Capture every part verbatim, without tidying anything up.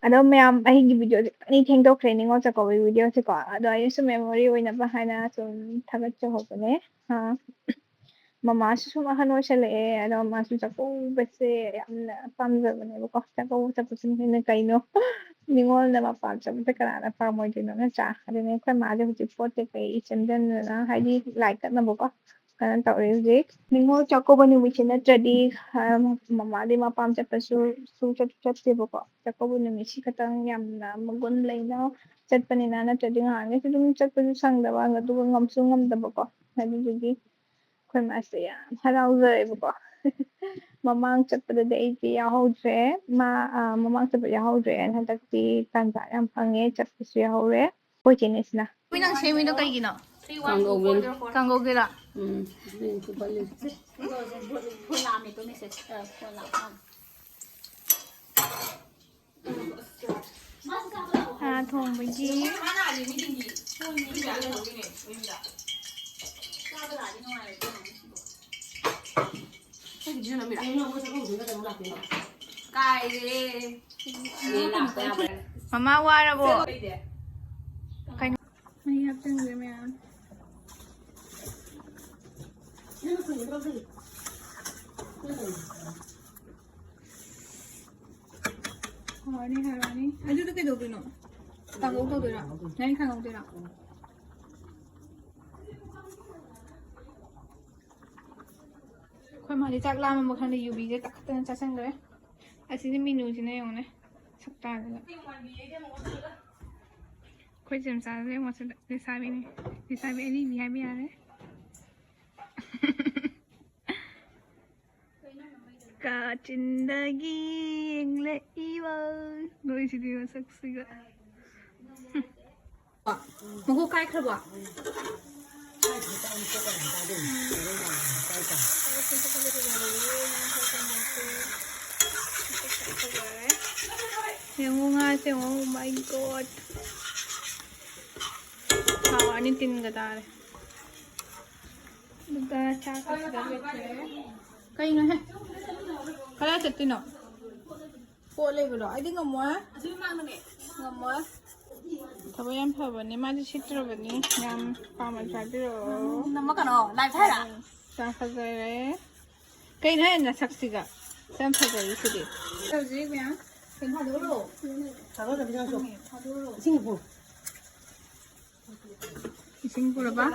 ꯑꯗꯣ ꯃꯌꯥꯝ, ꯑꯩꯒꯤ ꯚꯤꯗꯤꯑꯣꯁꯦ ꯈꯤꯇꯪꯗꯤ ꯊꯦꯡꯗꯣꯛꯈ꯭ꯔꯦ, ꯅꯤꯉꯣꯜ ꯆꯥꯛꯀꯧꯕꯒꯤ ꯚꯤꯗꯤꯑꯣꯁꯦꯀꯣ꯫ ꯑꯗꯣ ꯑꯩꯅ ꯁꯨꯝ ꯃꯦꯃꯣꯔꯤ ꯑꯣꯏꯅꯕ ꯍꯥꯏꯅ ꯁꯨꯝ ꯊꯥꯒꯠꯆꯍꯧꯕꯅꯦ꯫ ꯑꯥ, ꯃꯃꯥꯁꯨ ꯁꯨꯝ ꯑꯍꯟ ꯑꯣꯏꯁꯜꯂꯛꯑꯦ꯫ ꯑꯗꯣ ꯃꯥꯁꯨ ꯆꯥꯛꯀꯧꯕꯁꯦ ꯌꯥꯝꯅ ꯄꯥꯝꯖꯕꯅꯦꯕꯀꯣ꯫ ꯆꯥꯛꯀꯧꯕ ꯆꯠꯄꯁꯤꯅ ꯍꯦꯟꯅ ꯀꯩꯅꯣ? ꯅꯤꯉꯣꯜꯅ ꯃꯄꯥꯝ ꯆꯠꯄꯁꯦ ꯀꯅꯥꯅ ꯄꯥꯝꯃꯣꯏꯗꯣꯏꯅꯣ, ꯅꯠꯇ꯭ꯔꯥ? ꯑꯗꯨꯅꯦ ꯑꯩꯈꯣꯏ ꯃꯥꯁꯦ ꯍꯧꯖꯤꯛ ꯄꯣꯠ ꯀꯩꯀꯩ ꯁꯦꯝꯖꯟꯗꯅ, ꯍꯥꯏꯗꯤ ꯂꯥꯏ ꯀꯠꯅꯕꯀꯣ, ꯀꯩꯅꯣ ꯇꯧꯔꯦ ꯍꯧꯖꯤꯛ꯫ ꯅꯤꯉꯣꯜ ꯆꯥꯛꯀꯧꯕ ꯅꯨꯃꯤꯠꯁꯤ ꯅꯠꯇ꯭ꯔꯗꯤ, ꯑ, ꯃꯃꯥꯗꯤ ꯃꯄꯥꯝ ꯆꯠꯄꯁꯨ ꯁꯨꯡꯆꯠ ꯆꯠꯇꯦꯕꯀꯣ꯫ ꯆꯥꯛꯀꯧꯕ ꯅꯨꯃꯤꯠꯁꯤ ꯈꯛꯇꯪ ꯌꯥꯝꯅ ꯃꯒꯨꯟ ꯂꯩꯅ ꯆꯠꯄꯅꯤꯅ, ꯅꯠꯇ꯭ꯔꯗꯤ ꯉꯍꯥꯟꯈꯩꯁꯨ ꯑꯗꯨꯝ ꯆꯠꯄꯁꯨ ꯁꯪꯗꯕ, ꯑꯗꯨꯒ ꯉꯝꯁꯨ ꯉꯝꯗꯕꯀꯣ꯫ ꯑꯗꯨꯗꯨꯒꯤ ꯑꯩꯈꯣꯏ ꯃꯥꯁꯦ ꯌꯥꯝ ꯍꯔꯥꯎꯖꯔꯦꯕꯀꯣ꯫ ꯃꯃꯥꯡ ꯆꯠꯄꯗꯗꯤ ꯑꯩꯗꯤ ꯌꯥꯎꯍꯧꯗ꯭ꯔꯦ꯫ ꯃꯥ, ꯑ, ꯃꯃꯥꯡ ꯆꯠꯄ ꯌꯥꯎꯍꯧꯗ꯭ꯔꯦ꯫ ꯍꯟꯗꯛꯇꯤ ꯇꯥꯟꯖꯥ ꯌꯥꯝ ꯐꯪꯉꯦ, ꯆꯠꯄꯁꯨ ꯌꯥꯎꯍꯧꯔꯦ꯫ ꯑꯩꯈꯣꯏ ꯆꯦꯅꯦ ꯁꯤꯅ꯫ ꯅꯪ ꯁꯦꯝꯃꯤꯗꯣ ꯀꯩꯒꯤꯅꯣ? ꯀꯥꯡꯒꯧꯒꯤꯅꯤ꯫ ꯀꯥꯡꯒꯧꯒꯤꯔꯥ? ꯎꯝ, green super leaf꯫ ꯁꯥ ꯊꯣꯡꯕꯒꯤ꯫ ꯃꯃꯥ ꯋꯥꯔꯕꯣ? ꯀꯩꯅꯣ? ꯃꯍꯤ ꯍꯥꯞꯆꯤꯟꯈ꯭ꯔꯦ ꯃꯌꯥꯝ꯫ ꯍꯧꯔꯅꯤ, ꯍꯧꯔꯅꯤ꯫ ꯑꯗꯨꯗꯣ ꯀꯩꯗꯧꯗꯣꯏꯅꯣ? ꯀꯥꯡꯉꯧ ꯇꯧꯗꯣꯏꯔꯣ? ꯉꯥꯔꯤꯡꯈꯥ ꯉꯧꯗꯣꯏꯔꯣ? ꯑꯩꯈꯣꯏ ꯃꯥꯗꯤ ꯆꯥꯛ ꯂꯥꯝꯃꯕ ꯈꯪꯗꯦ, ꯌꯨꯕꯤꯁꯦ ꯇꯛꯈꯠꯇꯅ ꯆꯥꯁꯟꯈ꯭ꯔꯦ꯫ ꯑꯁꯤꯗꯤ ꯃꯤꯅꯨꯁꯤꯅ ꯌꯦꯡꯉꯨꯅꯦ, ꯁꯛꯇꯥꯁꯤꯒ꯫ ꯑꯩꯈꯣꯏ ꯆꯦꯝꯆꯥꯁꯤꯗ ꯌꯦꯡꯉꯣ ꯁꯤꯗ, ꯂꯩꯁꯥꯕꯤꯅꯤ꯫ ꯂꯩꯁꯥꯕꯤ ꯑꯔꯤꯕꯤ ꯍꯥꯏꯕ ꯌꯥꯔꯦ꯫ ꯀꯥꯆꯤꯟꯗꯒꯤ ꯌꯦꯡꯂꯛꯏꯕ꯫ ꯅꯣꯏꯁꯤꯗꯤ ꯃꯁꯛꯁꯤꯒ꯫ ꯃꯀꯣꯛ ꯀꯥꯏꯈ꯭ꯔꯕꯣ? ꯌꯦꯡꯉꯨ ꯉꯥꯁꯦ, ꯌꯦꯡꯉꯨ, oh my God꯫ ꯍꯥꯎꯔꯅꯤ, ꯇꯤꯟꯒ ꯇꯥꯔꯦ꯫ ꯑꯗꯨꯒ ꯆꯥꯛꯀ ꯁꯤꯗ ꯂꯣꯏꯁꯤꯜꯂꯦ꯫ ꯀꯩꯅꯣꯍꯦ? ꯀꯗꯥꯏ ꯆꯠꯇꯣꯏꯅꯣ? ꯄꯣꯠ ꯂꯩꯕꯗꯣ ꯑꯩꯗꯤ ꯉꯝꯃꯣꯏ꯫ ꯉꯝꯃꯣꯏ꯫ ꯊꯕꯛ ꯌꯥꯝ ꯐꯕꯅꯦ, ꯃꯥꯗꯤ ꯁꯤꯠꯇ꯭ꯔꯕꯅꯤ꯫ ꯌꯥꯝ ꯄꯥꯝꯅ ꯆꯥꯕꯤꯔꯛꯑꯣ꯫ ꯅꯝꯃꯛꯀꯅꯣ, live ꯊꯥꯏꯔ꯫ ꯆꯥ ꯐꯖꯔꯦ꯫ ꯀꯩꯅꯣ ꯍꯦ ꯅꯁꯛꯁꯤꯒ? ꯁꯛ ꯌꯥꯝ ꯐꯖꯔꯤꯁꯤꯗꯤ꯫ ꯍꯧꯖꯤꯛ ꯃꯌꯥꯝ ꯀꯩꯅꯣ ꯊꯥꯗꯣꯛꯎꯔꯣ꯫ ꯊꯥꯗꯣꯛꯑꯣ, ꯊꯥꯗꯣꯛꯑꯣ꯫ ꯏꯁꯤꯡ ꯄꯨ꯫ ꯏꯁꯤꯡ ꯄꯨꯔꯕ?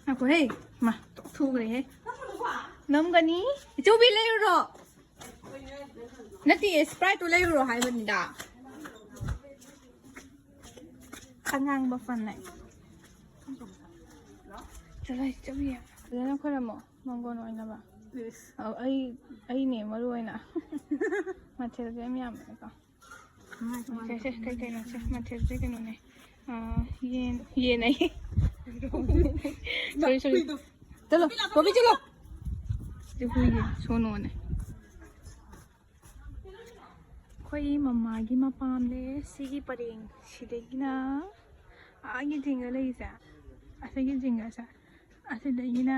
ꯉꯥꯏꯈꯣꯍꯦ, ꯃꯥ ꯇꯣꯛꯊꯣꯛꯈ꯭ꯔꯦꯍꯦ꯫ ꯅꯝꯒꯅꯤ꯫ ꯏꯆꯧꯕꯤ ꯂꯩꯔꯨꯔꯣ꯫ ꯅꯠꯇꯦ, Sprite ꯇꯨ ꯂꯩꯔꯨꯔꯣ ꯍꯥꯏꯕꯅꯤꯗ꯫ ꯑꯉꯥꯡꯕ ꯐꯅꯦꯛ꯫ ꯆꯠꯂꯣ, ꯏꯆꯧꯕꯤ꯫ ꯐꯖꯅ ꯈꯣꯏꯔꯝꯃꯣ꯫ ꯃꯪꯒꯣꯟ ꯑꯣꯏꯅꯕ꯫ ꯑꯧ, ꯑꯩ, ꯑꯩꯅꯦ ꯃꯔꯨ ꯑꯣꯏꯅ꯫ ꯃꯊꯦꯜꯁꯦ ꯌꯥꯝ ꯌꯥꯝꯕꯅꯦꯀꯣ꯫ ꯁꯦ, ꯁꯦ, ꯀꯩ ꯀꯩꯅꯣ ꯁꯦ, ꯃꯊꯦꯜꯁꯦ ꯀꯩꯅꯣꯅꯦ꯫ ꯑꯥ, ꯌꯦꯟ, ꯌꯦꯟ ꯑꯩ꯫ Sorry, sorry꯫ ꯆꯠꯂꯣ, ꯕꯣꯕꯤ, ꯆꯠꯂꯣ꯫ ꯁꯤ ꯍꯨꯏꯒꯤ ꯁꯣꯅꯣꯅꯦ꯫ ꯑꯩꯈꯣꯏ ꯃꯃꯥꯒꯤ ꯃꯄꯥꯝꯅꯦ ꯁꯤꯒꯤ ꯄꯔꯦꯡ ꯁꯤꯗꯒꯤꯅ ꯑꯥꯒꯤ ꯖꯤꯡꯒ ꯂꯩꯁꯦ, ꯑꯁꯤꯒꯤ ꯖꯤꯡꯒꯁꯦ, ꯑꯁꯤꯗꯒꯤꯅ,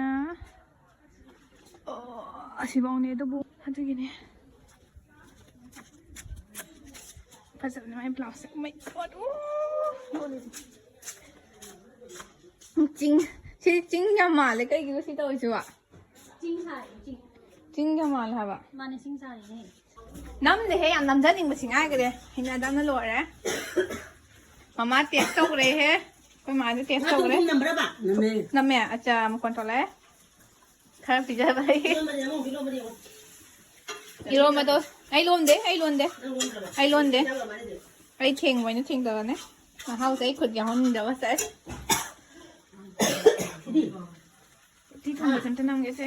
ꯑꯣ, ꯑꯁꯤꯐꯥꯎꯅꯦ꯫ ꯑꯗꯨꯕꯨ ꯑꯗꯨꯒꯤꯅꯦ ꯐꯖꯕꯅꯦ ꯃꯥꯏ blouse say. Oh my God, ꯑꯣ! ꯆꯤꯡ, ꯁꯤ ꯆꯤꯡ ꯌꯥꯝ ꯃꯥꯜꯂꯦ꯫ ꯀꯩꯒꯤꯅꯣ ꯁꯤ ꯇꯧꯔꯤꯁꯤꯕꯣ? ꯆꯤꯡ ꯁꯥꯔꯤꯅꯦ, ꯆꯤꯡ꯫ ꯆꯤꯡ ꯌꯥꯝ ꯃꯥꯜꯂꯦ ꯍꯥꯏꯕ꯫ ꯃꯥꯅꯦ, ꯆꯤꯡ ꯁꯥꯔꯤꯅꯦ꯫ ꯅꯝꯗꯦꯍꯦ, ꯌꯥꯝ ꯅꯝꯖꯅꯤꯡꯕꯁꯤ ꯉꯥꯏꯈꯔꯦ꯫ ꯍꯩꯅꯗꯕꯅ ꯂꯣꯏꯔꯦ꯫ ꯃꯃꯥ taste ꯇꯧꯈ꯭ꯔꯦꯍꯦ꯫ ꯑꯩꯈꯣꯏ ꯃꯥꯁꯨ taste ꯉꯥ ꯇꯧꯈ꯭ꯔꯦ꯫ ꯊꯣꯡꯕ ꯅꯝꯕ꯭ꯔꯕ? ꯅꯝꯃꯦ꯫ ꯅꯝꯃꯦ꯫ ꯑꯆꯥ, ꯃꯈꯣꯟ ꯊꯣꯛꯂꯛꯑꯦ꯫ ꯈꯔ ꯄꯤꯖꯕ ꯑꯩ꯫ ꯏꯔꯣꯟꯕꯗꯤ ꯑꯃꯨꯛ, ꯏꯔꯣꯟꯕꯗꯤ ꯑꯃꯨꯛ꯫ ꯏꯔꯣꯟꯕꯗꯣ ꯑꯩ ꯂꯣꯟꯗꯦ, ꯑꯩ ꯂꯣꯟꯗꯦ꯫ ꯅꯪ ꯂꯣꯟꯗ꯭ꯔꯕ? ꯑꯩ ꯂꯣꯟꯗꯦ꯫ ꯏꯟꯖꯥꯡ ꯂꯣꯟꯕ ꯍꯥꯏꯗꯤ? ꯑꯩ ꯊꯦꯡꯕ ꯑꯣꯏꯅ ꯊꯦꯡꯗꯕꯅꯦ꯫ ꯃꯍꯥꯎꯁꯦ ꯑꯩ ꯈꯨꯠ ꯌꯥꯎꯍꯟꯅꯤꯡꯗꯕ ꯉꯁꯥꯏ꯫ ꯏꯗꯤ? ꯎꯇꯤ ꯊꯣꯡꯕꯁꯦ ꯑꯝꯇ ꯅꯝꯒꯦꯁꯦ꯫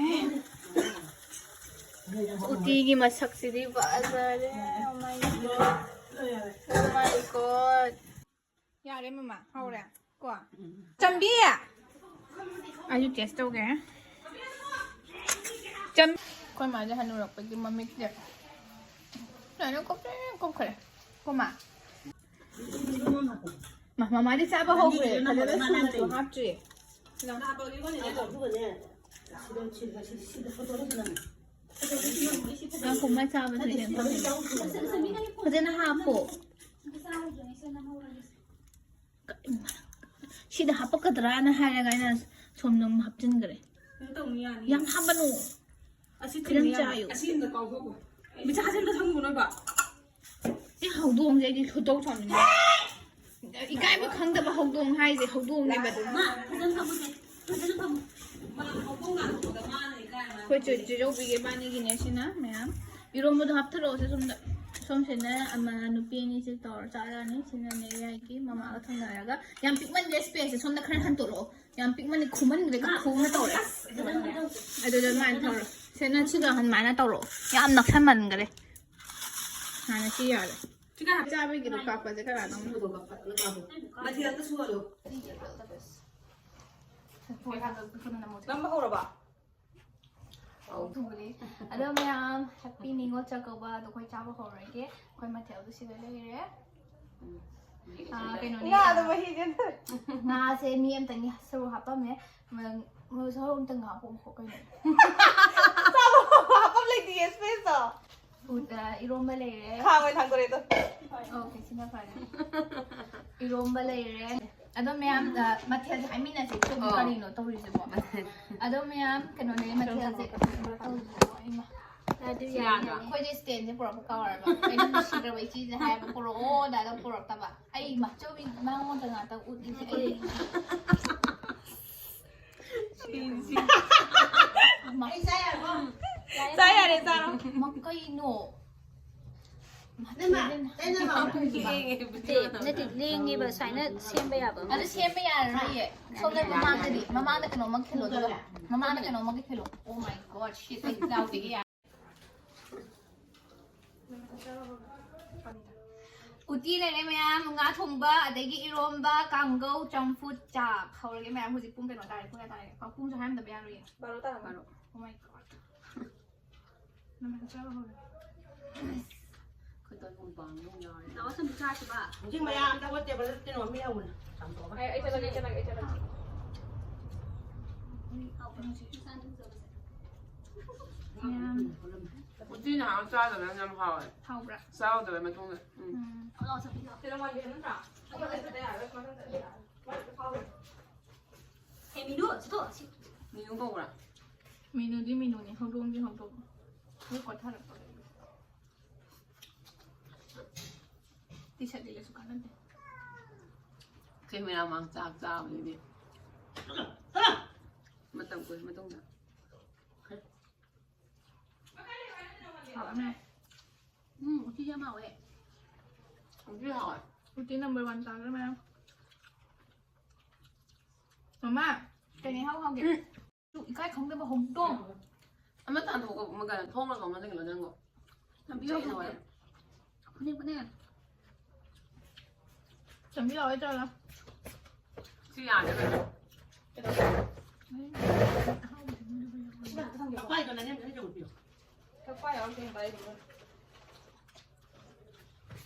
ꯎꯇꯤꯒꯤ ꯃꯁꯛꯁꯤꯗꯤ ꯐꯖꯔꯦ꯫ Oh my God. Oh my God. ꯌꯥꯔꯦ ꯃꯃꯥ, ꯍꯧꯔꯦ ꯀꯣ꯫ ꯆꯝꯕꯤ! ꯑꯩꯁꯨ taste ꯇꯧꯒꯦ꯫ ꯆꯝ-, ꯑꯩꯈꯣꯏ ꯃꯥꯁꯦ ꯍꯟꯅꯨꯔꯛꯄꯒꯤ ꯃꯃꯤꯠꯁꯦ ꯂꯣꯏꯅ ꯀꯨꯞꯈ꯭ꯔꯦ, ꯀꯨꯞꯈ꯭ꯔꯦ꯫ ꯀꯣ ꯃꯥ? ꯃꯥ, ꯃꯃꯥꯗꯤ ꯆꯥꯕ ꯍꯧꯈ꯭ꯔꯦ꯫ ꯐꯖꯅ ꯁꯨꯅꯁꯨ ꯍꯥꯞꯇ꯭ꯔꯤ꯫ ꯑꯗꯨꯒꯅꯦ, ꯉꯥꯏꯈꯣ, ꯃꯥꯏ ꯆꯥꯕꯁꯦ ꯀꯩꯅꯣ ꯇꯧꯗꯦ꯫ ꯐꯖꯅ ꯍꯥꯞꯄꯣ꯫ ꯁꯤꯗ ꯍꯥꯞꯄꯛꯀꯗ꯭ꯔꯥꯅ ꯍꯥꯏꯔꯒ ꯑꯩꯅ ꯁꯣꯝꯗ ꯑꯃꯨꯛ ꯍꯥꯞꯆꯤꯟꯈ꯭ꯔꯦ꯫ ꯀꯩꯅꯣ ꯇꯧꯅꯤ, ꯌꯥꯅꯤ꯫ ꯌꯥꯝ ꯍꯥꯞꯄꯅꯨ꯫ ꯑꯁꯤ ꯈꯤꯇꯪ ꯊꯤꯡꯉꯦ ꯌꯥꯝꯅ꯫ ꯆꯥꯏꯌꯨ꯫ ꯑꯁꯤ ꯑꯝꯇ ꯀꯥꯎꯊꯣꯛꯈꯣ꯫ ꯃꯤꯆꯥꯁꯦ ꯑꯝꯇ ꯊꯝꯃꯨꯅꯣꯕ꯫ ꯁꯤ ꯍꯧꯗꯣꯡꯁꯦ ꯑꯩꯗꯤ ꯈꯣꯏꯗꯧ ꯁꯥꯎꯅꯤꯡꯉꯦ꯫ ꯏꯀꯥꯏꯕ ꯈꯪꯗꯕ ꯍꯧꯗꯣꯡ ꯍꯥꯏꯁꯦ ꯍꯧꯗꯣꯡꯅꯦꯕ ꯑꯗꯨꯝ꯫ ꯃꯥ ꯐꯖꯅ ꯐꯝꯃꯨꯁꯦ꯫ ꯐꯖꯅ ꯐꯝꯃꯨ꯫ ꯃꯥ ꯍꯧꯗꯣꯡ ꯂꯥꯛꯄꯗ ꯃꯥꯅ ꯏꯀꯥꯏ ꯃꯥ ꯑꯩꯈꯣꯏ ꯆꯦ-, ꯆꯦꯆꯧꯕꯤꯒꯤ ꯏꯕꯥꯅꯤꯒꯤꯅꯦ ꯁꯤꯅ ꯃꯌꯥꯝ꯫ ꯏꯔꯣꯝꯕꯗꯣ ꯍꯥꯞꯊꯔꯛꯑꯣꯁꯦ ꯁꯣꯝꯗ꯫ ꯁꯣꯝꯁꯤꯅ ꯑꯃ ꯅꯨꯄꯤ ꯑꯅꯤꯁꯦ ꯇꯧꯔ ꯆꯥꯔꯛꯑꯅꯤ꯫ ꯁꯤꯅꯅꯦ ꯌꯥꯏꯒꯤ ꯃꯃꯥꯒ ꯊꯪꯅꯔꯒ꯫ ꯌꯥꯝ ꯄꯤꯛꯃꯟꯒ꯭ꯔꯦ spaceꯁꯦ꯫ ꯁꯣꯝꯗ ꯈꯔ ꯍꯟꯇꯣꯔꯛꯑꯣ꯫ ꯌꯥꯝ ꯄꯤꯛꯃꯟ ꯈꯨꯃꯟꯈ꯭ꯔꯦ, ꯈꯨꯅ ꯇꯧꯔꯦ꯫ ꯑꯗꯨꯗ ꯑꯗꯨꯃꯥꯏꯅ ꯇꯧꯔꯣ꯫ ꯁꯦ, ꯅꯪ ꯁꯤꯒ ꯑꯗꯨꯃꯥꯏꯅ ꯇꯧꯔꯣ꯫ ꯌꯥꯝ ꯅꯛꯁꯟꯃꯟꯈ꯭ꯔꯦ꯫ ꯍꯥꯟꯅ ꯁꯤ ꯌꯥꯔꯦ꯫ ꯆꯥꯕꯒꯤꯗꯣ ꯀꯥꯞꯄꯁꯦ ꯀꯅꯥꯅꯣ? ꯃꯊꯦꯜ ꯑꯝꯇ ꯁꯨꯍꯜꯂꯣ꯫ ꯅꯝꯕ ꯍꯧꯔꯕ? ꯑꯧ꯫ ꯊꯨꯕꯅꯦ꯫ ꯑꯗꯣ ꯃꯌꯥꯝ, happy ꯅꯤꯉꯣꯜ ꯆꯥꯛꯀꯧꯕ꯫ ꯑꯗꯣ ꯑꯩꯈꯣꯏ ꯆꯥꯕ ꯍꯧꯔꯒꯦ꯫ ꯑꯩꯈꯣꯏ ꯃꯊꯦꯜꯗꯣ ꯁꯤꯗ ꯂꯩꯔꯦ꯫ ꯑꯥ, ꯀꯩꯅꯣꯅꯦ꯫ ꯉꯥꯗꯣ ꯃꯍꯤꯁꯦ꯫ ꯉꯥꯁꯦ ꯃꯤ ꯑꯝꯇꯪꯒꯤ ꯁꯔꯨꯛ ꯍꯥꯞꯄꯝꯃꯦ꯫ ꯃ-, ꯃ-, ꯁꯔꯨꯛ ꯑꯝꯇꯪ ꯍꯥꯞꯄꯣ, ꯀꯩꯅꯣ? ꯆꯥꯕ ꯍꯥꯞꯐꯝ ꯂꯩꯇꯤꯌꯦ, spaceꯇꯣ꯫ ꯎꯠ-, ꯑ, ꯏꯔꯣꯝꯕ ꯂꯩꯔꯦ꯫ ꯈꯥꯡ ꯑꯣꯏꯅ ꯊꯥꯡꯗꯣꯔꯛꯑꯦ ꯑꯗꯣ꯫ Okay, ꯁꯤꯅ ꯐꯔꯦ꯫ ꯏꯔꯣꯝꯕ ꯂꯩꯔꯦ꯫ ꯑꯗꯣ ꯃꯌꯥꯝ, ꯑ, ꯃꯊꯦꯜꯁꯦ ꯍꯥꯏꯃꯤꯟꯅꯁꯦ꯫ ꯁꯣꯝ ꯑꯣ꯫ ꯀꯔꯤꯅꯣ ꯇꯧꯔꯤꯁꯤꯕꯣ? ꯃꯊꯦꯜ꯫ ꯑꯗꯣ ꯃꯌꯥꯝ, ꯀꯩꯅꯣꯅꯦ, ꯃꯊꯦꯜꯁꯦ ꯀꯩꯅꯣ ꯇꯧꯔꯤꯁꯤꯕꯣ? ꯏꯃꯥ꯫ ꯑꯗꯨ ꯁꯤ ꯌꯥꯅꯤ, ꯌꯥꯗ꯭ꯔꯣ? ꯌꯥꯅꯤ꯫ ꯑꯩꯈꯣꯏꯁꯦ standꯁꯦ ꯄꯨꯔꯛꯄ ꯀꯥꯎꯔꯕ꯫ ꯑꯩꯅ ꯅꯨꯡꯁꯤꯈ꯭ꯔꯕ ꯏꯆꯦꯁꯦ ꯍꯥꯏꯕ ꯄꯨꯔꯛꯑꯣ, ꯗꯥꯗꯣ ꯄꯨꯔꯛꯇꯕ꯫ ꯑꯩ ꯃꯆꯧꯕꯤ ꯃꯉꯣꯟꯗ ꯉꯥꯛꯇ ꯎꯠꯂꯤꯁꯦ ꯑꯩ꯫ ꯁꯤ, ꯁꯤ꯫ ꯃ-, ꯑꯩ ꯆꯥ ꯌꯥꯔꯕꯣ? ꯆꯥ ꯌꯥꯔꯦ, ꯆꯥꯔꯣ꯫ ꯃ-, ꯀꯩꯅꯣ? ꯅꯠꯇꯦ, ꯅꯠꯇꯦ, ꯂꯦꯡꯉꯦꯕ, ꯁꯨꯃꯥꯏꯅ ꯁꯦꯝꯕ ꯌꯥꯕ ꯑꯃ꯫ ꯑꯗꯨ ꯁꯦꯝꯕ ꯌꯥꯔꯔꯣꯏꯌꯦ꯫ ꯁꯣꯝꯗ ꯃꯃꯥꯡꯗꯗꯤ, ꯃꯃꯥꯡꯗ ꯀꯩꯅꯣꯝꯃ ꯈꯤꯜꯂꯣ, ꯑꯗꯨꯒ ꯃꯃꯥꯡꯗ ꯀꯩꯅꯣꯝꯃ ꯈꯤꯜꯂꯣ꯫ Oh my God, shit, ꯑꯩ ꯂꯥꯎꯗꯦꯒꯦ ꯌꯥꯔꯦ꯫ ꯎꯇꯤ ꯂꯩꯔꯦ ꯃꯌꯥꯝ, ꯉꯥ ꯊꯣꯡꯕ, ꯑꯗꯒꯤ ꯏꯔꯣꯝꯕ, ꯀꯥꯡꯒꯧ, ꯆꯝꯐꯨꯠ, ꯆꯥ꯫ ꯍꯧꯔꯒꯦ ꯃꯌꯥꯝ, ꯍꯧꯖꯤꯛ ꯄꯨꯡ ꯀꯩꯅꯣ ꯇꯥꯔꯦ, ꯄꯨꯡ ꯀꯌꯥ ꯇꯥꯔꯦ? ꯄꯨꯡꯁꯨ ꯍꯥꯏꯔꯝꯗꯕ ꯌꯥꯔꯣꯏꯌꯦ꯫ ꯕꯥꯔꯣ ꯇꯥꯔꯝꯃꯅꯤ꯫ ꯕꯥꯔꯣ꯫ Oh my God. ꯅꯃꯥꯏ ꯆꯥꯕ ꯍꯧꯔꯦ꯫ ꯈꯨꯗꯣꯜ ꯃꯨꯛꯕꯥꯡ ꯑꯃꯨꯛ ꯌꯥꯎꯔꯦ꯫ ꯂꯥꯛꯑꯣ, ꯁꯨꯝ ꯆꯥꯁꯤꯕ꯫ ꯍꯧꯖꯤꯛ ꯃꯌꯥꯝ ꯑꯆꯥꯄꯣꯠ ꯇꯦꯕꯜꯗ ꯇꯤꯅꯣ ꯑꯃ ꯌꯥꯎꯕꯅꯦ꯫ ꯆꯥꯝꯊꯣꯛꯑꯒ꯫ ꯑꯩ, ꯑꯩ ꯆꯠꯂꯒꯦ, ꯑꯩ ꯆꯠꯂꯒꯦ, ꯑꯩ ꯆꯠꯂꯒꯦ꯫ ꯎꯇꯤ ꯅꯍꯥꯟ ꯆꯥꯗꯕꯅ ꯌꯥꯝ ꯍꯥꯎꯋꯦ꯫ ꯍꯥꯎꯕ꯭ꯔꯥ? ꯆꯥꯔꯨꯗꯕꯩ ꯃꯇꯨꯡꯗ꯫ ꯎꯝ꯫ ꯎꯝ꯫ ꯀꯩ ꯃꯤꯅꯨ? ꯁꯤ ꯊꯣꯛ, ꯁꯤ꯫ ꯃꯤꯅꯨ ꯀꯧꯕ꯭ꯔꯥ? ꯃꯤꯅꯨꯗꯤ ꯃꯤꯅꯨꯅꯤ, ꯍꯧꯗꯣꯡꯗꯤ ꯍꯧꯗꯣꯡ꯫ ꯂꯣꯏ ꯀꯣꯠꯊꯔꯛꯄ꯫ ꯇꯤ ꯁꯥꯔꯠ ꯂꯤꯠꯂꯁꯨ ꯀꯥꯟꯅꯗꯦ꯫ ꯀꯦꯃꯦꯔꯥ ꯃꯥꯡ ꯆꯥꯛ ꯆꯥꯕꯗꯨꯗꯤ꯫ ꯃꯇꯝ ꯀꯨꯏꯔ ꯃꯇꯨꯡꯗ꯫ ꯍꯥꯎꯔꯝꯃꯦ꯫ ꯎꯝ, ꯎꯇꯤ ꯌꯥꯝ ꯍꯥꯎꯋꯦ꯫ ꯎꯇꯤ ꯍꯥꯎꯋꯦ꯫ ꯎꯇꯤ number one ꯇꯥꯈ꯭ꯔꯦ ꯃꯌꯥꯝ꯫ ꯃꯃꯥ, ꯀꯩꯅ ꯏꯍꯥꯎ ꯍꯥꯎꯒꯦ? ꯎꯝ꯫ ꯏꯀꯥꯏ ꯈꯪꯗꯕ ꯍꯧꯗꯣꯡ꯫ ꯑꯃ ꯇꯥꯟꯊꯣꯛꯑꯒ ꯑꯃ ꯀꯩꯅꯣ ꯊꯣꯡ ꯂꯣꯟꯁꯤꯜꯂꯣ ꯅꯪꯕꯣ꯫ ꯂꯝꯕꯤ ꯆꯠꯂꯣ ꯍꯧꯗꯣꯡ꯫ ꯍꯥꯏꯌꯣ꯫ ꯐꯅꯦꯛ, ꯐꯅꯦꯛ꯫ ꯆꯥꯃꯤ ꯂꯥꯛꯑꯣ ꯆꯠꯂꯣ꯫ ꯁꯤ ꯌꯥꯗꯦ ꯀꯩꯅꯣ꯫ ꯀꯩꯗꯧꯔꯒꯦ? ꯁꯤꯗ ꯑꯝꯇ ꯊꯝꯒꯦꯀꯣ꯫ ꯆꯥꯛꯄꯥꯏꯗꯣ ꯅꯪ ꯑꯝꯇ ꯆꯪꯉꯛꯄꯤꯌꯣ꯫ ꯆꯥꯛꯄꯥꯏ ꯌꯥꯎꯔꯝꯗꯦ ꯉꯁꯥꯏ ꯑꯩꯒꯤꯗꯣ꯫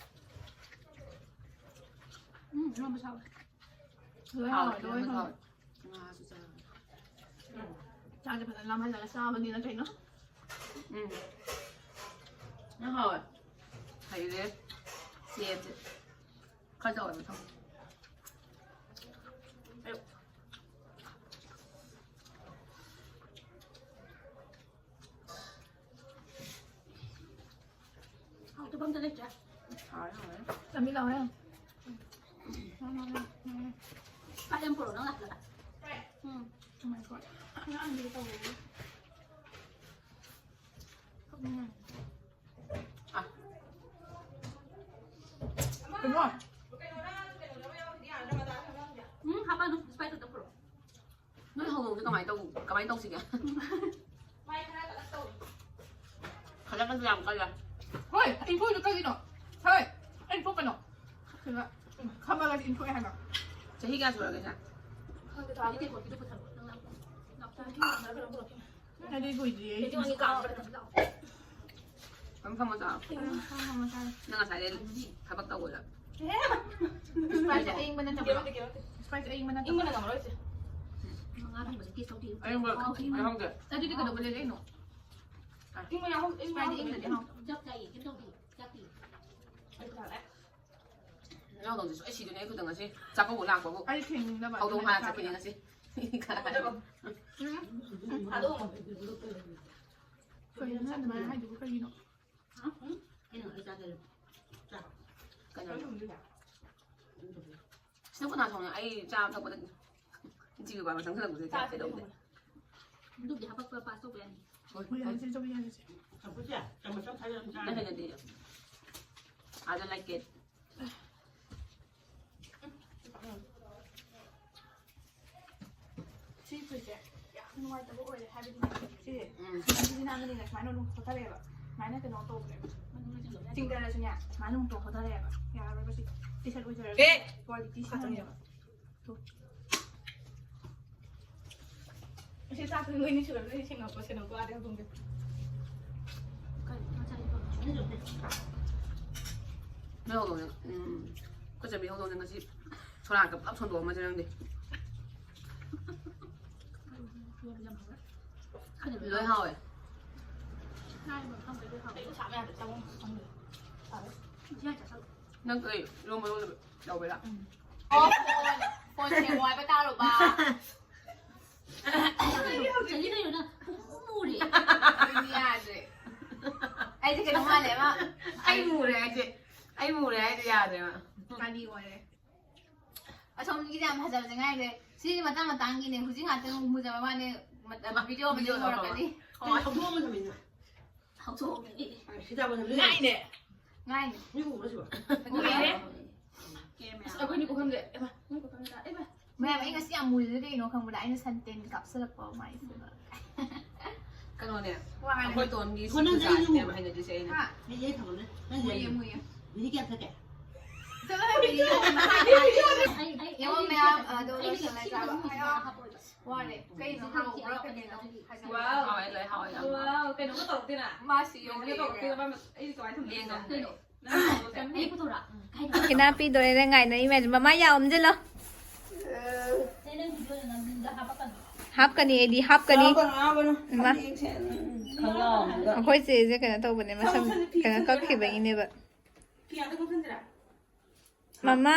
ꯎꯝ, ꯏꯔꯣꯟꯕ ꯁꯥꯕ꯫ ꯂꯣꯏ ꯍꯥꯎꯋꯦ, ꯍꯥꯎꯋꯦ, ꯂꯣꯏ ꯏꯔꯣꯟꯕ ꯍꯥꯎꯋꯦ꯫ ꯍꯥꯎꯋꯦ꯫ ꯉꯥꯁꯨ ꯆꯥꯔꯦ꯫ ꯆꯥꯁꯦ ꯐꯖꯅ ꯂꯥꯝꯍꯜꯂꯒ ꯆꯥꯕꯅꯤꯅ ꯀꯩꯅꯣ꯫ ꯎꯝ꯫ ꯌꯥꯝ ꯍꯥꯎꯋꯦ꯫ ꯍꯩꯔꯦ꯫ ꯆꯦꯁꯦ꯫ ꯈꯔ ꯆꯥꯎꯍꯜꯂꯣ ꯊꯝꯃꯣ꯫ ꯑꯌꯣ꯫ ꯍꯥꯎꯇꯕ ꯑꯝꯇ ꯂꯩꯇ꯭ꯔꯦ꯫ ꯍꯥꯎꯔꯦ, ꯍꯥꯎꯔꯦ꯫ ꯆꯥꯃꯤ ꯂꯥꯎꯍꯦ꯫ ꯄꯥꯛ ꯌꯥꯝ ꯄꯨꯔꯛꯑꯣ ꯅꯪ ꯂꯥꯛꯄꯗ꯫ ꯎꯝ꯫ Oh my God꯫ ꯑꯉꯥꯡꯗꯤ ꯇꯧꯔꯦ꯫ ꯀꯞꯅꯤꯡꯉꯦ꯫ ꯑ꯫ ꯀꯩꯅꯣ? ꯎꯝ, ꯍꯥꯞꯄꯅꯨ꯫ Sprite ꯈꯛꯇ ꯄꯨꯔꯛꯑꯣ꯫ ꯅꯣꯏ ꯍꯧꯗꯣꯡꯁꯦ ꯀꯃꯥꯏꯅ ꯇꯧ-, ꯀꯃꯥꯏꯅ ꯇꯧꯁꯤꯒꯦ? ꯈꯗꯛꯀꯁꯦ ꯌꯥꯝ ꯀꯜꯂꯦ꯫ ꯍꯣꯏ, ꯏꯟꯊꯣꯛꯏꯗꯣ ꯀꯩꯒꯤꯅꯣ? ꯍꯣꯏ, ꯏꯟꯊꯣꯛꯀꯅꯣ꯫ ꯁꯤꯗ ꯈꯝꯃꯒꯗꯤ ꯏꯟꯊꯣꯛꯑꯦ ꯍꯥꯏꯕ꯫ ꯆꯍꯤ ꯀꯌꯥ ꯁꯨꯔꯒꯦ ꯁꯦ? ꯈꯪꯗꯦ, ꯇꯥꯗꯦ꯫ ꯑꯩꯗꯤ ꯀꯨꯏꯗ꯭ꯔꯤꯌꯦ꯫ ꯑꯗꯨꯝ ꯐꯝꯃ ꯆꯥꯔꯣ꯫ ꯅꯪ ꯉꯁꯥꯏꯗꯩ ꯊꯕꯛ ꯇꯧꯕꯗ꯫ Sprite ꯑꯌꯤꯡꯕ ꯅꯠꯇꯕ꯭ꯔꯣ? Sprite ꯑꯌꯤꯡꯕ ꯅꯠꯇꯕ꯭ꯔꯣ? ꯏꯪꯕꯅ ꯉꯝꯃꯔꯣꯏ, ꯆꯦ꯫ ꯉꯥ ꯊꯣꯡꯕꯁꯦ taste ꯇꯧꯗꯦ꯫ ꯑꯌꯤꯡꯕ ꯈꯪꯗꯦ꯫ ꯑꯗꯨꯗꯤ ꯀꯩꯗꯧꯕ ꯂꯩꯔꯛꯏꯅꯣ? ꯏꯪꯕ ꯌꯥꯎꯍꯧ-, ꯏꯪꯕ ꯁꯨꯃꯥꯏꯅ ꯌꯥꯎꯍꯧꯗ꯭ꯔꯗꯤ ꯏꯪꯗ꯭ꯔꯗꯤ ꯍꯥꯎ-, ꯆꯞ ꯆꯥꯏꯌꯦ, ꯀꯩꯝ ꯇꯧꯗꯦ, ꯆꯥꯛꯇꯤ꯫ ꯑꯩ ꯇꯥꯔꯦ꯫ ꯅꯅꯥꯎꯗꯧꯁꯦ ꯁꯣꯏ ꯁꯤꯗꯣꯏꯅꯦ ꯑꯩ ꯈꯨꯠꯇ ꯉꯁꯤ꯫ ꯆꯥꯛꯀꯧꯕ ꯂꯥꯛꯄꯕꯨ꯫ ꯑꯩ ꯊꯦꯡꯅꯤꯡꯗꯕ ꯍꯧꯗꯣꯡ ꯑꯗꯨꯅ ꯍꯥꯟꯅ ꯆꯥꯛ ꯆꯠꯄꯅꯦ ꯉꯁꯤ꯫ ꯎꯝ꯫ ꯊꯥꯗꯣꯛꯑꯝꯃꯣ꯫ ꯀꯩꯅꯣ ꯅꯪ ꯑꯗꯨꯃꯥꯏꯅ ꯍꯥꯏꯗꯨꯕꯨ ꯀꯩꯒꯤꯅꯣ? ꯍꯥ? ꯎꯝ? ꯀꯩꯅꯣ ꯑꯩ ꯆꯥꯗꯣꯏꯅꯣ꯫ ꯆꯥꯔꯣ꯫ ꯀꯩꯅꯣ? ꯁꯤꯅ ꯀꯅꯥ ꯊꯣꯡꯉꯦ? ꯑꯩ ꯆꯥꯕ ꯊꯛꯄꯗ ꯏꯟꯆꯤꯒꯤ ꯕꯥꯔꯣ ꯆꯪꯁꯤꯜꯂꯛꯄꯁꯦ ꯆꯥꯛ ꯀꯩꯗꯧꯗꯦ꯫ ꯑꯗꯨꯕꯨꯗꯤ ꯍꯥꯄꯛꯄ ꯄꯥꯁ ꯇꯧꯕ ꯌꯥꯅꯤ꯫ ꯍꯣꯏ, ꯍꯣꯏ, ꯍꯣꯏ꯫ ꯌꯥꯔꯁꯦ, ꯆꯧꯕ ꯌꯥꯔꯁꯦ꯫ ꯆꯝꯐꯨꯠꯁꯦ ꯆꯥꯃꯁ ꯇꯪꯈꯥꯏ ꯑꯗꯨꯝ ꯆꯥꯔꯦ꯫ ꯅꯪ ꯍꯩꯅꯗꯦ꯫ ꯑꯥꯗ ꯂꯩꯀꯦ꯫ ꯁꯤ ꯐꯨꯔꯤꯠꯁꯦ ꯌꯥꯝ ꯅꯨꯡꯉꯥꯏꯇꯕ ꯑꯣꯏꯔꯦ, ꯍꯥꯏꯕꯗꯤ ꯁꯤ ꯎꯝ꯫ ꯁꯤꯗꯤ ꯅꯥꯟꯕꯅꯤꯅ ꯁꯨꯃꯥꯏꯅ ꯑꯗꯨꯝ ꯍꯣꯠꯊꯔꯛꯑꯦꯕ꯫ ꯁꯨꯃꯥꯏꯅ ꯀꯩꯅꯣ ꯇꯧꯕꯅꯦꯕ꯫ ꯆꯤꯡꯊꯔꯁꯨꯅꯦ, ꯁꯨꯃꯥꯏꯅ ꯑꯃꯨꯛ ꯍꯣꯠꯊꯔꯛꯑꯦꯕ꯫ ꯌꯥꯔꯔꯣꯏꯕ ꯁꯤ꯫ ꯇꯤ ꯁꯔꯠ ꯑꯣꯏꯖꯔꯁꯨ ꯑꯦ! ꯀ꯭ꯋꯥꯂꯤꯇꯤ ꯁꯤ ꯈꯛꯇꯅꯦꯕ꯫ ꯇꯨ꯫ ꯁꯤ ꯆꯥꯛꯇꯨ ꯅꯣꯏꯅꯤ ꯁꯨꯔ ꯅꯣꯏꯅꯤ ꯁꯦꯡꯉꯛꯄ꯭ꯔꯣ? ꯁꯦꯡꯉꯛꯄ꯭ꯔꯣ? ꯑꯥꯗ ꯍꯧꯗꯣꯡꯁꯦ꯫ ꯀꯩꯅꯣ ꯉꯁꯥꯏꯒꯤꯗꯣ? ꯅꯣꯏ ꯍꯧꯗꯣꯡꯁꯦ, ꯎꯝ, ꯑꯩꯈꯣꯏ ꯆꯝꯕꯤ ꯍꯧꯗꯣꯡꯁꯦ ꯉꯁꯤ ꯁꯣꯔꯥꯠꯀ ꯄꯨꯂꯞ ꯁꯣꯟꯗꯣꯛꯑꯝꯃꯁꯦ ꯅꯪꯗꯤ꯫ ꯂꯣꯏ ꯍꯥꯎꯋꯦ꯫ ꯅꯪ ꯀꯩ ꯏꯔꯣꯝꯕ ꯂꯣꯜꯂꯤꯕ? ꯂꯧꯕꯩꯔꯥ? ꯐꯣꯟ ꯁꯦꯝꯃꯣ ꯍꯥꯏꯕ ꯇꯥꯔꯣꯕ꯫ ꯆꯅꯤ ꯀꯩꯅꯣ ꯅꯪ ꯄꯨꯡꯃꯨ ꯃꯨꯔꯦ꯫ ꯑꯩꯗꯤ ꯌꯥꯗ꯭ꯔꯦ꯫ ꯑꯩꯁꯦ ꯀꯩꯅꯣ ꯃꯥꯜꯂꯦ ꯑꯃ꯫ ꯑꯩ ꯃꯨꯔꯦ ꯍꯥꯏꯁꯦ, ꯑꯩ ꯃꯨꯔꯦ ꯍꯥꯏꯁꯦ ꯌꯥꯗ꯭ꯔꯦ ꯃꯥ꯫ ꯀꯥꯂꯤ ꯑꯣꯏꯔꯦ꯫ ꯑꯁꯣꯝꯒꯤꯗꯤ ꯌꯥꯝ ꯐꯖꯕꯁꯦ ꯉꯥꯏꯈ꯭ꯔꯦ꯫ ꯁꯤꯗꯤ ꯃꯇꯥꯡ ꯃꯇꯥꯡꯒꯤꯅꯦ꯫ ꯍꯧꯖꯤꯛ ꯉꯥꯛꯇꯪ ꯃꯨꯖꯕ ꯋꯥꯅꯦ꯫ ꯃ-, ꯃ-, video ꯑꯃ video ꯍꯧꯔꯛꯀꯅꯤ꯫ ꯍꯣꯏ, ꯍꯧꯗꯣꯛꯑꯝꯃꯣ ꯊꯝꯃꯤꯅ꯫ ꯍꯧꯗꯣꯛꯑꯝꯃꯣ꯫ ꯁꯤꯗꯥꯕ ꯊꯝꯃꯤꯅ꯫ ꯉꯥꯏꯅꯦ꯫ ꯉꯥꯏꯅꯦ꯫ ꯃꯤ ꯎꯕ꯭ꯔꯣ ꯁꯤꯕꯣ? ꯎꯏꯌꯦ꯫ ꯀꯦꯃꯦꯔꯥ꯫ ꯑꯁ, ꯑꯩꯈꯣꯏꯅꯤ ꯄꯨꯈꯝꯁꯦ꯫ ꯑꯦꯃꯥ, ꯅꯣꯏ ꯄꯨꯈꯝꯁꯤꯅ꯫ ꯑꯦꯃꯥ꯫ ꯃꯌꯥꯝ, ꯑꯩ ꯉꯁꯤ ꯌꯥꯝ ꯃꯨꯔꯤꯁꯦ ꯀꯩꯒꯤꯅꯣ ꯈꯪꯕ꯭ꯔꯥ? ꯑꯩꯅ ꯁꯟꯇꯦꯟ ꯀꯥꯞꯁꯤꯜꯂꯛꯄ ꯃꯥꯏꯁꯤꯗ꯫ ꯀꯩꯅꯣꯅꯦ, ꯋꯥꯔꯦ꯫ ꯑꯩꯈꯣꯏ ꯇꯣꯟꯒꯤ ꯍꯣ, ꯅꯪ ꯁꯤꯡꯖꯨ ꯆꯥꯁꯦ ꯅꯪ ꯌꯥꯝ ꯍꯩꯅꯗ꯭ꯔꯤꯁꯦ ꯑꯩꯅ꯫ ꯍꯥ? ꯃꯤ ꯌꯦꯟ ꯊꯝꯃꯝꯃꯦ꯫ ꯅꯪ ꯃꯨꯏꯌꯦ, ꯌꯦꯟ꯫ ꯃꯨꯏꯌꯦ꯫ ꯕꯤꯗꯤ ꯀꯌꯥꯝ ꯊꯛꯀꯦ? ꯆꯠꯂꯣꯍꯦ, ꯕꯤꯗꯤ ꯌꯦꯡꯉꯣ, ꯃꯌꯥꯝ, ꯑ, ꯑꯗꯣ ꯑꯩ ꯂꯣꯏꯁꯜꯂꯒ ꯆꯥꯕ꯫ ꯁꯤꯡꯖꯨ ꯑꯌꯥ, ꯍꯥꯄꯣꯏꯕ꯫ ꯋꯥꯔꯦ꯫ ꯀꯩꯅꯣ, ꯍꯥꯎꯕ꯭ꯔꯥ? ꯀꯩꯅꯣ? ꯍꯥꯏꯖꯧ꯫ ꯋꯥꯎ꯫ ꯍꯥꯎꯋꯦ, ꯂꯣꯏ ꯍꯥꯎꯋꯦ, ꯌꯥꯝꯅ꯫ ꯋꯥꯎ, ꯀꯩꯅꯣꯒ ꯇꯧꯔꯛꯇꯦꯅ꯫ ꯃꯥꯁꯤ ꯀꯩꯅꯣꯒ ꯌꯣꯛꯈ꯭ꯔꯦ꯫ ꯇꯧꯔꯛꯇꯦꯅ, ꯃꯥ ꯑꯩꯗꯤ ꯀꯃꯥꯏꯅ ꯊꯝꯗꯣꯏꯅꯣ? ꯌꯦꯡꯉꯝꯗꯦ꯫ ꯀꯩꯅꯣ? ꯑꯩ ꯄꯨꯊꯣꯔꯛ꯫ ꯀꯩꯅꯣ? ꯀꯩꯅꯥ ꯄꯤꯗꯣꯔꯦꯅ ꯉꯥꯏꯅꯔꯤ ꯃꯌꯥꯝꯁꯦ꯫ ꯃꯃꯥ ꯌꯥꯎ ꯑꯝꯖꯤꯜꯂꯣ꯫ ꯅꯪ video ꯅꯝꯕꯗ ꯍꯥꯄꯛꯀꯅꯣ꯫ ꯍꯥꯞꯀꯅꯤ, ꯑꯩꯗꯤ ꯍꯥꯞꯀꯅꯤ꯫ ꯉꯥꯎꯒꯅꯨ, ꯉꯥꯎꯒꯅꯨ꯫ ꯏꯃꯥ꯫ ꯈꯪꯉꯦ, ꯌꯦꯡꯁꯦ꯫ ꯎꯝ, ꯎꯝ꯫ ꯑꯩꯈꯣꯏ ꯆꯦꯁꯦ ꯀꯩꯅꯣ ꯇꯧꯕꯅꯦ, ꯃꯁꯝ ꯀꯩꯅꯣ ꯀꯛꯈꯤꯕꯒꯤꯅꯦꯕ꯫ ꯐꯤ ꯑꯝꯇ ꯀꯣꯛꯁꯟꯁꯤꯔꯥ? ꯃꯃꯥ,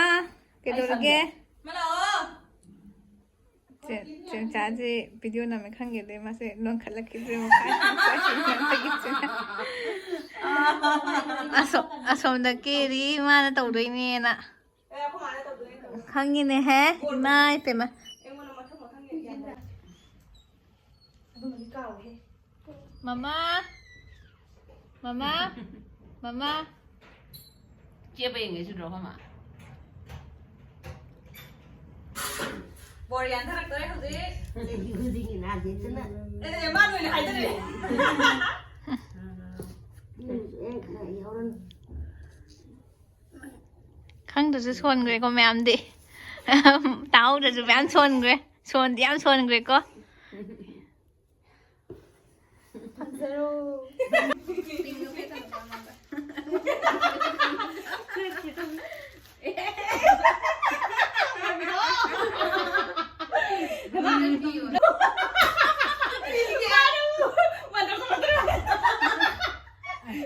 ꯀꯩꯗꯧꯔꯤꯒꯦ? ꯃꯥ ꯂꯥꯛꯑꯣ꯫ ꯆꯦ- ꯆꯦꯆꯥꯁꯦ ꯚꯤꯗꯤꯑꯣ ꯅꯝꯃꯦ ꯈꯪꯒꯦꯗꯦ, ꯃꯥꯁꯦ ꯂꯣꯟꯈꯠꯂꯛꯈꯤꯗ꯭ꯔꯦ ꯃꯈꯥ꯫ ꯑꯁꯣ- ꯑꯁꯣꯝꯗ ꯀꯦꯔꯤ ꯃꯥꯅ ꯇꯧꯗꯣꯏꯅꯦꯅ꯫ ꯑꯦ, ꯑꯩꯈꯣꯏ ꯃꯥꯅ ꯇꯧꯗꯣꯏꯅꯦ, ꯇꯧꯗꯣꯏꯅꯦ꯫ ꯈꯪꯉꯤꯅꯦꯍꯦ, ꯏꯃꯥ ꯏꯄꯦꯝꯃ꯫ ꯑꯩꯉꯣꯟꯗ ꯃꯊꯪ ꯃꯊꯪ ꯌꯦꯡꯒꯦ ꯍꯥꯏꯕ꯫ ꯑꯗꯨꯃꯗꯤ ꯀꯥꯎꯋꯦꯍꯦ꯫ ꯃꯃꯥ, ꯃꯃꯥ, ꯃꯃꯥ꯫ ꯆꯦꯞꯄ ꯌꯦꯡꯒꯦ ꯁꯨꯗ꯭ꯔꯣ ꯑꯩꯈꯣꯏ ꯃꯥ? ꯕꯣꯔ ꯌꯥꯟꯊꯔꯛꯇꯣꯔꯦ ꯍꯧꯖꯤꯛ꯫ ꯆꯍꯤ ꯈꯨꯗꯤꯡꯒꯤ ꯅꯥꯗꯦꯗꯅ꯫ ꯑꯦ, ꯃꯥ ꯂꯣꯏꯅ ꯍꯥꯏꯗꯔꯦ꯫ ꯅꯪꯁꯨ ꯍꯦꯛ ꯈꯔ ꯌꯥꯎꯔꯝ꯫ ꯈꯪꯗ꯭ꯔꯁꯨ ꯁꯣꯟꯈ꯭ꯔꯦꯀꯣ ꯃꯌꯥꯝꯗꯤ꯫ ꯇꯥꯍꯧꯗ꯭ꯔꯁꯨ ꯃꯌꯥꯝ ꯁꯣꯟꯈ꯭ꯔꯦ꯫ ꯁꯣꯟꯗꯤ ꯌꯥꯝ ꯁꯣꯟꯈ꯭ꯔꯦꯀꯣ꯫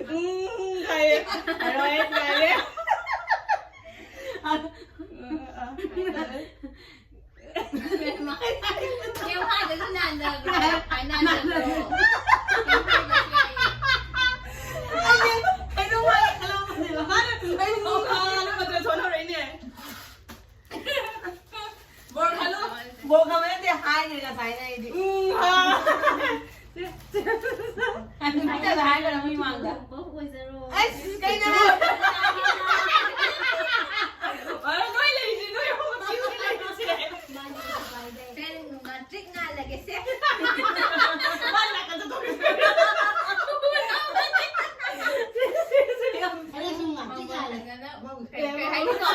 ꯎꯝ, ꯍꯥꯏꯌꯦ꯫ ꯍꯥꯏꯔꯣꯏ, ꯍꯥꯏꯔꯦ꯫ ꯀꯩꯝ ꯍꯥꯏꯗ꯭ꯔꯁꯨ ꯅꯥꯟꯊꯈ꯭ꯔꯣ꯫ ꯍꯥꯏ ꯅꯥꯟꯊꯈ꯭ꯔꯣ꯫ ꯑꯩꯁꯦ ꯀꯩꯅꯣꯝ ꯍꯥꯏꯒꯦ ꯈꯜꯂꯝꯕꯅꯦꯕ꯫ ꯃꯥꯅ ꯑꯩ ꯎꯝ, ꯑꯥ, ꯅꯝꯕꯔ ꯁꯣꯟꯊꯣꯔꯛꯏꯅꯦ꯫ ꯕꯣꯔ ꯈꯜꯂꯣ꯫ ꯕꯣꯔ ꯈꯟꯕ ꯅꯠꯇꯦ, ꯍꯥꯏꯈ꯭ꯔꯦ ꯉꯁꯥꯏꯅ ꯑꯩꯗꯤ꯫ ꯎꯝ, ꯑꯥ꯫ ꯅꯨꯃꯤꯠꯇꯨꯗ ꯍꯥꯏꯈ꯭ꯔ ꯃꯤ ꯃꯥꯡꯗ꯫ ꯑꯣꯏꯖꯔꯣ꯫ ꯑꯁ, ꯀꯩꯅꯣ? ꯑ, ꯅꯣꯏ ꯂꯩꯔꯤꯁꯦ, ꯅꯣꯏ ꯑꯍꯨꯝ ꯈꯛꯀꯤ ꯂꯩꯔꯤꯁꯦ꯫ ꯃꯥꯅꯤ, ꯀꯩꯁꯨ ꯀꯥꯏꯗꯦ꯫ ꯐꯦꯟ ꯉꯥꯇ꯭ꯔꯤꯛ ꯉꯥꯜꯂꯒꯦꯁꯦ꯫ ꯃꯥꯅ ꯅꯥꯀꯟ ꯆꯠꯊꯣꯛꯈ꯭ꯔꯦ꯫ ꯑꯗꯨꯁꯨ ꯉꯥꯛꯇꯤ ꯉꯥꯏꯔꯦ꯫ ꯀꯩ, ꯀꯩ ꯍꯥꯏꯅꯤꯡꯉꯤꯅꯣ?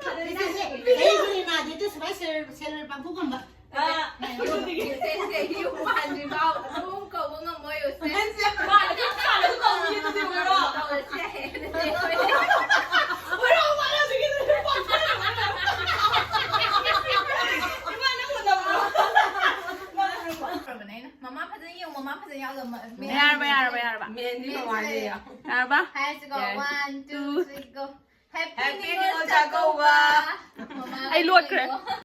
ꯑꯩꯁꯨꯅꯦ ꯅꯥꯗꯦ, ꯑꯗꯨ ꯁꯨꯃꯥꯏꯅ ꯁꯦꯂꯔ, ꯁꯦꯂꯔ ꯄꯥꯡꯊꯣꯛꯑꯝꯕ꯫ ꯑ, ꯑꯗꯨꯗꯒꯤ꯫ ꯁꯦ, ꯁꯦ, ꯌꯨꯝ ꯄꯥꯟꯗ꯭ꯔꯤꯐꯥꯎ ꯑꯗꯨꯝ ꯀꯧꯕ ꯉꯝꯕ꯫ ꯅꯪ ꯌꯦꯡꯉꯣ, ꯃꯃꯥ ꯐꯖꯅ ꯌꯥꯎꯗꯕ ꯃ- ꯌꯥꯔꯕ, ꯌꯥꯔꯕ, ꯌꯥꯔꯕ꯫ ꯃꯦꯟꯗꯤ ꯃꯃꯥꯅꯦ꯫ ꯌꯥꯔꯕ? ꯍꯥꯏꯔꯁꯤꯀꯣ, ꯌꯥꯔꯦ꯫ One, two, Two. Three, go. Happy New Year, ꯆꯥꯛꯀꯧꯕ꯫ ꯃꯃꯥ ꯑꯩ ꯂꯣꯠꯈ꯭ꯔꯦ꯫ ꯌꯦꯡꯉꯣ꯫